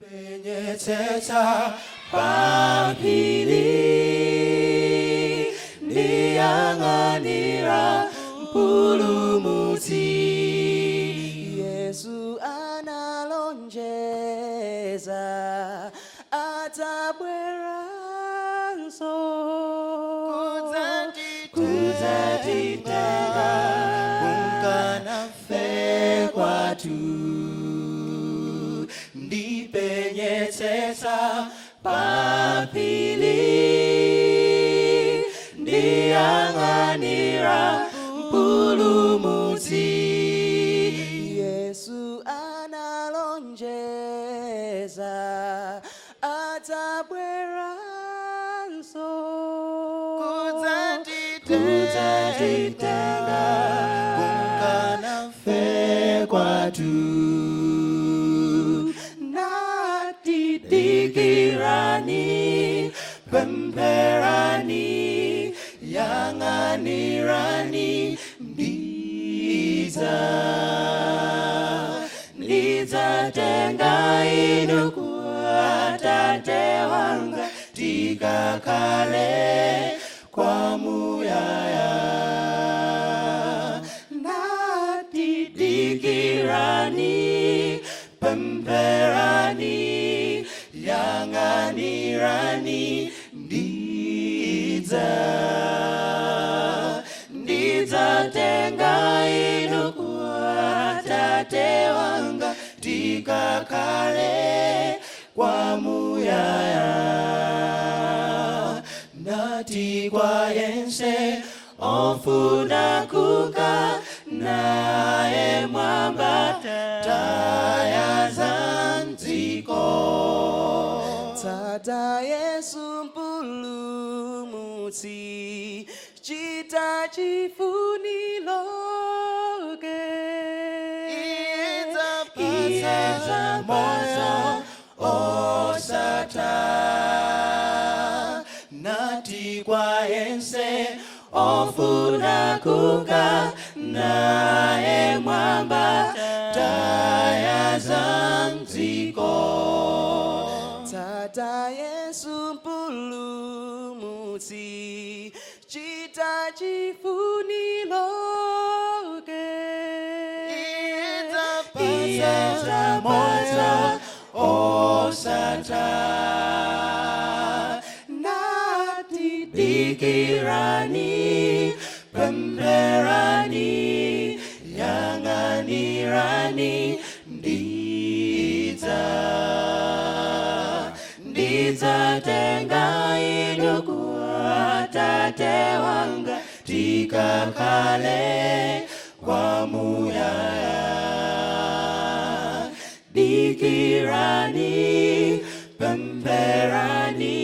Penyetsetsa paphiri, ndiyang'anira Mpulumutsi. Yesu analonjeza adzabweranso kudzatitenga kunka nafe kwathu. Ndipenyetsetsa paphiri, ndiyang'anira Mpulumutsi. Yesu analonjeza adzabweranso kudzatitenga kunka nafe kwathu. Nati dikirani, pempherani, yang'anirani, ndidza, ndidzatenga inu kwa Tate wanga, tikakhale kwamuyaya. Nati dikirani, pempherani, yang'anirani, ndidza, ndidzatenga inu kwa Tate wanga, tikakhale kwamuyaya. Nati kwa yense ofuna kunka naye mwamba, taya za m'dziko. Tsata Yesu Mpulumutsi, chita chifuniro chake. Idzapatsa moyo osatha. Nati kwa yense ofuna kunka naye mwamba, taya za m'dziko. Tsata Yesu Mpulumutsi, chita chifuniro chake. Idzapatsa moyo osatha. Nati dikirani, pempherani, yang'anirani, ndidza, ndidzatenga inu kwa Tate wanga, tikakhale kwamuyaya. Dikirani, pempherani,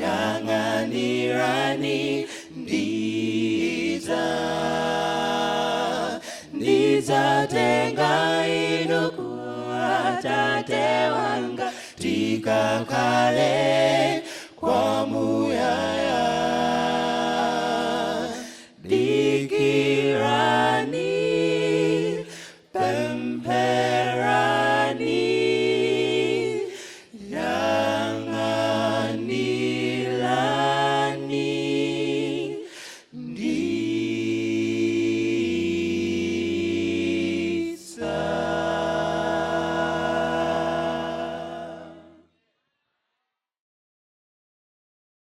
yang'anirani, ndidza, ndidzatenga inu kwa Tate wanga, tikakhale.